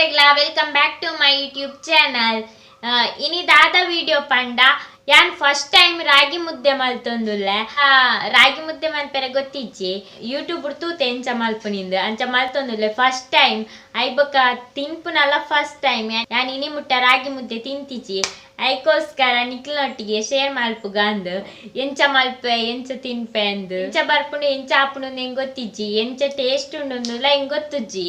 ಮಾತೆರೆಗ್ಲಾ welcome back to my YouTube channel. ಇನಿ ದಾದ ವಿಡಿಯೋ ಪಂಡ ಯಾನ್ ಫಸ್ಟ್ ಟೈಮ್ ರಾಗಿ ಮುದ್ದೆ ಮಲ್ತೊಂದುಲ್ಲೆ. ರಾಗಿ ಮುದ್ದೆ ಮಲ್ಪೆರೆ ಗೊತ್ತಿಜ್ಜಿ, ಯೂಟ್ಯೂಬ್ ತೂತೆ ಎಂಚ ಮಲ್ಪುನಿಂದ್ ಅಂಚ ಮಲ್ತೊಂದುಲ್ಲೆ ಫಸ್ಟ್ ಟೈಮ್. ಐಬೊಕ ತಿನ್ಪುನಲ ಫಸ್ಟ್ ಟೈಮ್. ಯಾನ್ ಇನಿ ಮುಟ್ಟ ರಾಗಿ ಮುದ್ದೆ ತಿಂತಿಜಿ, ಐಕೋಸ್ಕರ ನಿಕ್ಲ್ನೊಟ್ಟಿಗೆ ಶೇರ್ ಮಲ್ಪುಗ ಅಂದ್. ಎಂಚ ಮಲ್ಪೆ ಎಂಚ ತಿನ್ಪೆ ಅಂದ್, ಎಂಚ ಬರ್ಪುಂಡು ಎಂಚ ಆಪುಂಡು ಎಂಗ್ ಗೊತ್ತಿಜ್ಜಿ, ಎಂಚ ಟೇಸ್ಟ್ ಉಂಡುಂದುಲ ಎಂಗ್ ಗೊತ್ತುಜ್ಜಿ.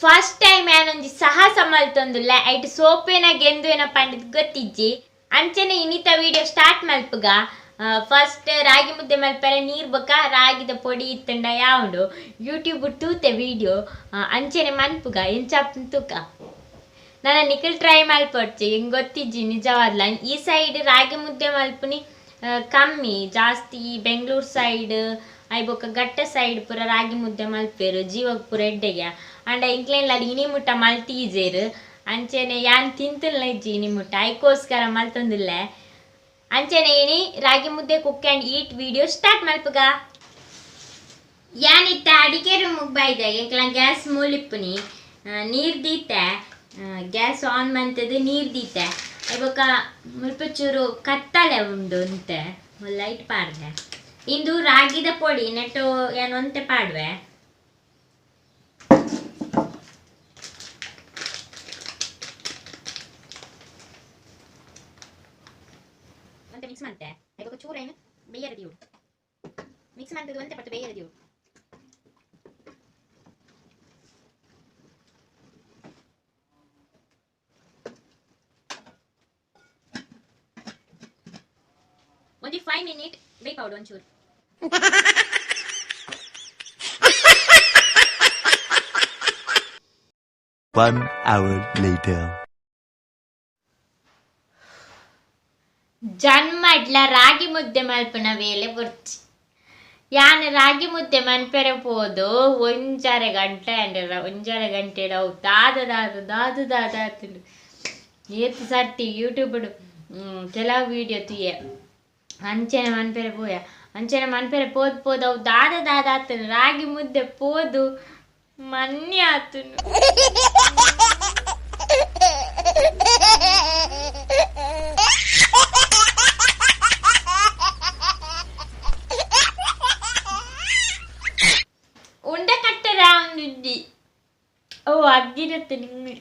ಫಸ್ಟ್ ಟೈಮ್ ಯಾನೊಂಜಿ ಸಾಹಸ ಮಲ್ತೊಂದುಲ್ಲೆ, ಐಟ್ ಸೋಪೇನ ಗೆಂದುವೇನ ಪಂಡಿದ್ ಗೊತ್ತಿಜ್ಜಿ. ಅಂಚನೆ ಇನ್ನಿತ ವಿಡಿಯೋ ಸ್ಟಾರ್ಟ್ ಮಲ್ಪುಗ. ಫಸ್ಟ್ ರಾಗಿ ಮುದ್ದೆ ಮಲ್ಪರೆ ನೀರ್ ಬೊಕ ರಾಗಿದ ಪೊಡಿ ಇತ್ತಂಡ ಯಾವುಂಡು ಯೂಟ್ಯೂಬ್ ತೂತೆ ವಿಡಿಯೋ, ಅಂಚನೆ ಮನ್ಪುಗ ಎಂಚ ತೂಕ. ನನ್ನ ನಿಖಲ್ ಟ್ರೈ ಮಲ್ಪೊಡ್ಚಿ, ಎಂಗ್ ಗೊತ್ತಿಜ್ಜಿ ನಿಜವಾದ್ಲ. ಈ ಸೈಡ್ ರಾಗಿ ಮುದ್ದೆ ಮಲ್ಪುನಿ ಕಮ್ಮಿ, ಜಾಸ್ತಿ ಬೆಂಗಳೂರು ಸೈಡ್ I ಬೊಕ ಗಟ್ಟ ಸೈಡ್ ಪೂರ ರಾಗಿ ಮುದ್ದೆ ಮಲ್ಪೇರು, ಜೀವಗ್ ಪೂರ ಎಡ್ಡೆಗೆ. ಅಂಡ ಇಂಕ್ಲೆನ್ಲ ಇನಿ ಮುಟ್ಟ ಮಲ್ತೀಜೇರು, ಅಂಚನೆ ಯಾನ್ ತಿಂತಲ್ಲ ಇಜ್ಜಿ ಇನಿ ಮುಟ್ಟ, ಐಕೋಸ್ಕರ ಮಲ್ತೊಂದಿಲ್ಲೆ. ಅಂಚನೆ ಇನಿ ರಾಗಿ ಮುದ್ದೆ cook and eat video start ಮಲ್ಪುಗ. ಯಾನಿತ್ತ ಅಡಿಗೆ ರೂಮಿಗೆ ಬೈದೆ, ಎಂಕ್ಲ ಗ್ಯಾಸ್ ಮೂಲಿಪ್ಪುನಿ ನೀರ್ ದೀತೆ, ಗ್ಯಾಸ್ ಆನ್ ಮಂತದ್ದು ನೀರ್ ದೀತೆ. ಇವಾಗ ಮುಲ್ಪ ಚೂರು ಕತ್ತಲೆ ಉಂಡು ಅಂತೆ ಲೈಟ್ ಪಾಡ್ದೆ. ಇಂದು ರಾಗಿದ ಪೊಡಿ ನೆಟ್ಟು ಯಾನ್ ಒಂತೆ ಪಾಡ್ವೆ. ಒಂತೆ ಮಿಕ್ಸ್ ಮಂತೆ ಇವಾಗ ಚೂರು ಏನು ಬೇಯರ ದಿವು ಮಿಕ್ಸ್ ಮಂತದ್ದು ಒಂತೆ ಪಟ್ಟು ಬೇಯರ ದಿವು. ಒಂಜಿ 5 ಮಿನಿಟ್ ಬೇಯ್ಪಾವಡು ಒಂಚೂರು. One hour later. ಜನ್ಮಡ್ಲ ರಾಗಿ ಮುದ್ದೆ ಮಲ್ಪುನ ವೇಲೆ ಬೊರ್ಚಿ. ಯಾನ್ ರಾಗಿ ಮುದ್ದೆ ಮನ್ಪೆರೆ ಪೋದು ಒಂಜರೆ ಗಂಟೆ ಅಂಡರ ಒಂಜರೆ ಗಂಟೆ ಅವು ದಾದ ದಾದ ದಾದ ದಾದ ಆತುಂಡು. ಏತ್ ಸರ್ತಿ ಯೂಟ್ಯೂಬ್ ಕೆಲವು ವಿಡಿಯೋ ತೂಯೆ, ಅಂಚನೆ ಮನ್ಪೆರೆ ಪೋಯ, ಅಂಚನೆ ಮನ್ಪೆರೆ ಪೋದು ಪೋದು ಅವು ದಾದ ದಾದ ಆತುಂಡು. ರಾಗಿ ಮುದ್ದೆ ಪೋದು ಮನ್ನೆ ಆತುಂಡು. ಉಂಡೆ ಕಟ್ಟರ ಉಂದುಜ್ಜಿ ಓ ಅಗ್ಗಿರತ್ತೆ ನಿಂಗೆ.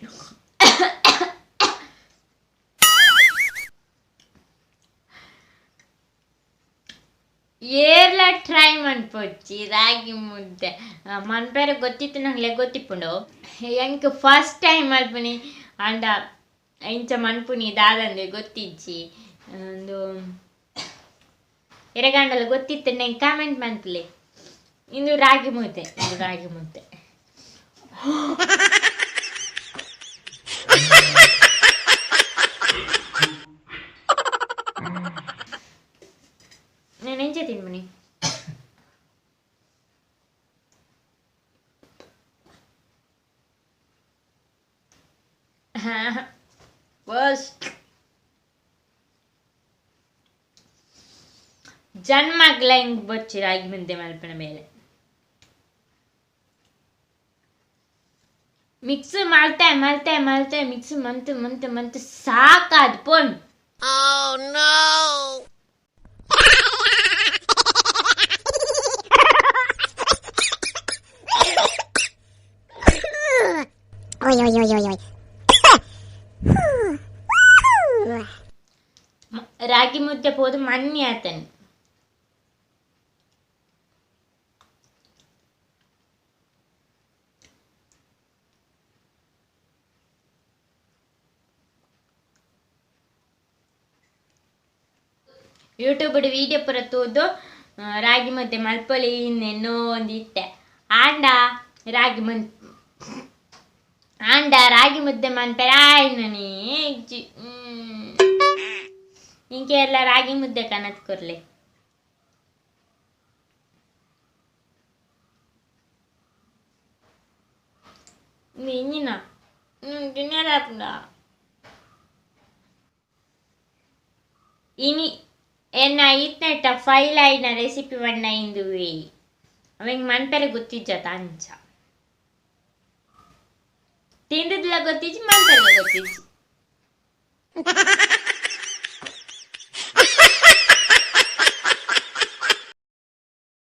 ಏರ್ಲ ಟ್ರೈ ಮನ್ಪೊಚ್ಚಿ ರಾಗಿ ಮುದ್ದೆ ಮನ್ಪೆರೆ ಗೊತ್ತಿತ್ತು ನಂಗ್ಲೆ ಗೊತ್ತಿಪ್ಪುಂಡು. ಎಂಕ್ ಫಸ್ಟ್ ಟೈಮ್ ಮಲ್ಪುನಿ ಅಂಡ ಇಂಚ ಮನ್ಪುನಿ ದಾದಂದೆ ಗೊತ್ತಿಜ್ಜಿ. ಒಂದು ಎರೆಗಂಡಲ ಗೊತ್ತಿತ್ತು ನಂಗೆ ಕಾಮೆಂಟ್ ಮನ್ಪುಲೆ. ಇಂದು ರಾಗಿ ಮುದ್ದೆ, ಇಂದು ರಾಗಿ ಮುದ್ದೆ. ನಾನು ಎಂಚ ತಿನ್ಮನಿ ಫಸ್ಟ್ ಜನ್ಮಗ್ಲ ಹಿಂಗ್ ಬೊಚ್ಚಿ ರಾಗಿ ಮುದ್ದೆ ಮಲ್ಪನ ಮೇಲೆ ಮಿಕ್ಸ್ ಮಲ್ತೆ ಮಲ್ತೆ ಮಲ್ತೆ ಮಿಕ್ಸ್ ಮಂತ್ ಮಂತ್ ಮಂತ್ ಸಾಕಾದ್ phone. Oi, oi, oi, oi, oi. ರಾಗಿ ಮುದ್ದೆ ಪೋದು ಮನ್ನಿ ಆತನ್. ಯೂಟ್ಯೂಬ್ ವಿಡಿಯೋ ಪೂರ ತೂದು ರಾಗಿ ಮುದ್ದೆ ಮಲ್ಪೊಲಿ ಇನ್ನೆನ್ನೋ ಒಂದು ಇತ್ತೆ. ಆಂಡ ರಾಗಿ ಮುದ್ದೆ ಆಂಡ ರಾಗಿ ಮುದ್ದೆ ಮನ್ಪೆರೆ ಆಯ್ನನಿ ಇಜ್ಜಿ. ಇಂಕೆ ಎಲ್ಲ ರಾಗಿ ಮುದ್ದೆ ಕನತ್ ಕೊರ್ಲೆ. ಇಂಜಿನ ತಿನ್ನಲಾಪುಂಡ. ಇನಿ ಎನ್ನ ಇತ್ನೆಟ್ಟ ಫೈಲ್ ಆಯಿನ ರೆಸಿಪಿ ವಣ್ಣ ಇಂದುವೆ ಅವೆಂಗ್ ಮನ್ಪೆರೆ ಗೊತ್ತಿಜ್ಜತ ಅಂಚ ತಿಂದದ್ಲ ಎಂಕ್ಲ ಗೊತ್ತಿಜ್ಜಿ, ಮಾಂತರ್ಲ ಗೊತ್ತಿಜ್ಜಿ.